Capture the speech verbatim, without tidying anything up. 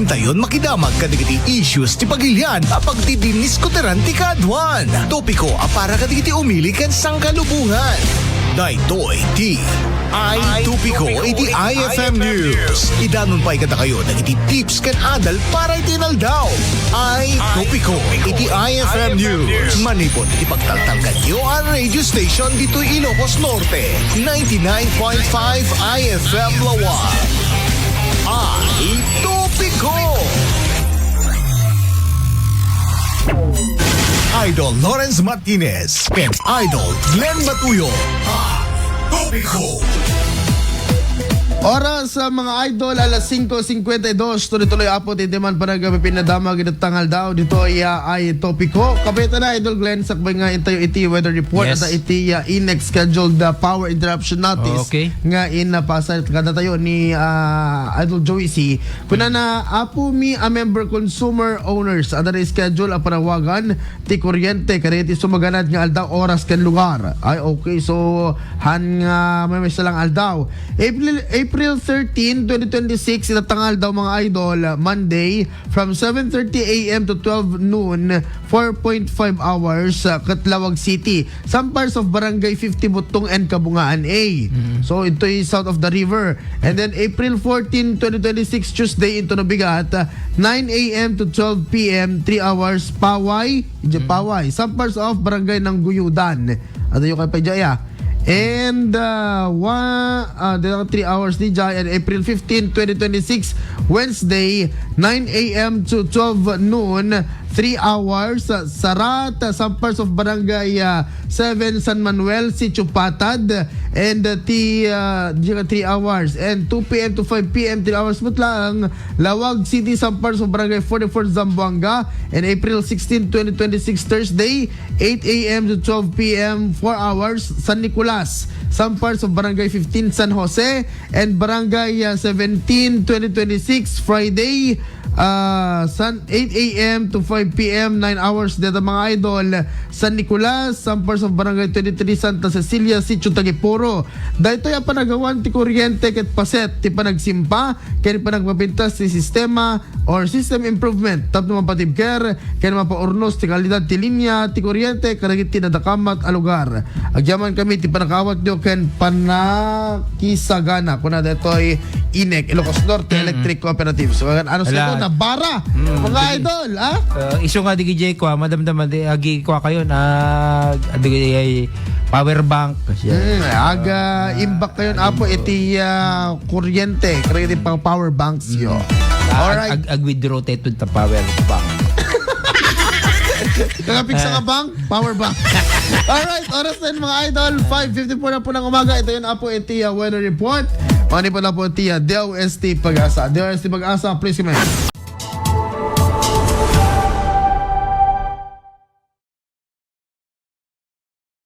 Dayon makidamag kadagiti issues ti pagilian a pagdidiniskuteran ti kaadwan. Topiko a para kadagiti umili ken sangkalubongan. Daytoy ti Ay Topiko iti I F M News. Idanon pay kadakayo dagiti tips ken adal para iti inaldaw. Ay Topiko iti I F M News. Manipud iti pagtaltalkanyo a radio station ditoy Ilocos Norte, ninety-nine point five I F M Laoag. Ay Topiko! Idol Lawrence Martinez and Idol Glenn Batuyo. Ay Topiko! Oras, ah, mga idol, alas singko singkwenta y dos. Tuloy-tuloy, apo, ti man panagpipinadamag iti tangaldaw ditoy, ah, Ay Topiko. Kapita na, Idol Glenn, sakbay nga intayo iti weather report. Yes. At iti, ah, INEC scheduled, ah, power interruption notice. Okay. Nga in, ah, pasa kadatayo ni, ah, Idol Joey C. Kunana, "Apo mi a member consumer owners, adda schedule a panawagan ti kuryente kadagiti sumaganad nga aldaw, oras, ken lugar." Ay, okay. So, han nga may, may salang aldaw. April, April thirteen, twenty twenty-six, ita nga aldaw, mga idol, Monday, from seven thirty A M to twelve noon, four point five hours, uh, ket Laoag City. Some parts of Barangay fifty Butong and Kabungaan A. Mm. So, ito'y south of the river. And then, April fourteen, twenty twenty-six, Tuesday, into Nabigat, uh, nine A M to twelve P M, three hours, Paway, Ija Mm. Paway. Some parts of Barangay Nangguyudan. Adayo kay pa ija, ya. And, uh, one, uh, the three hours ni Jai, and April fifteen, twenty twenty-six, Wednesday, nine A M to twelve noon, three hours, uh, Sarat, uh, some parts of Barangay, uh, seven, San Manuel, Sitio Patad, and, uh, ti, uh, di ka three hours, and two P M to five P M, three hours met lang, Laoag City, some parts of Barangay forty-four, Zamboanga, and April sixteen, twenty twenty-six, Thursday, eight A M to twelve P M, four hours, San Nicolas, some parts of Barangay fifteen, San Jose, and Barangay, uh, seventeen, twenty twenty-six, Friday, uh, San, eight A M to five P M, nine hours deta, mga idol, San Nicolas, some parts of Barangay twenty-three, Santa Cecilia, Sitio Tagipuro. Daytoy a panagawan ti kuryente ket paset ti panagsimpa ken panagpapintas ti sistema or system improvement tapno mapatibker ken mapaurnos ti kalidad ti linia ti kuryente kadagiti nadakamat a lugar. Agyamankami ti panakaawatyo ken panakisagana, kuna daytoy INEC, Ilocos Norte Mm. Electric Cooperative. So, ano sa Ala. ito? Nabara! Mm, Mga sige. idol, ha? Uh, isu nga di gijay kwa, madamdam, di, agi kwa kayo na, di gijay power bank. Siya. Mm, aga imbak kayo, Agi apo, ko. iti, ah, kuryente, kaya iti pang power banks yo. Ah, Alright. ag-, ag-, ag-withdraw tayo ta power bank. Kagapig sa Ah. nga bank, power bank. Alright, oras na yun, mga idol. Five fifty-four na po ng umaga. Ito yun, apo, iti, ah, weather report. Mani po na po, iti, ah, D O S T Pag-asa. D O S T Pag-asa, please, come in.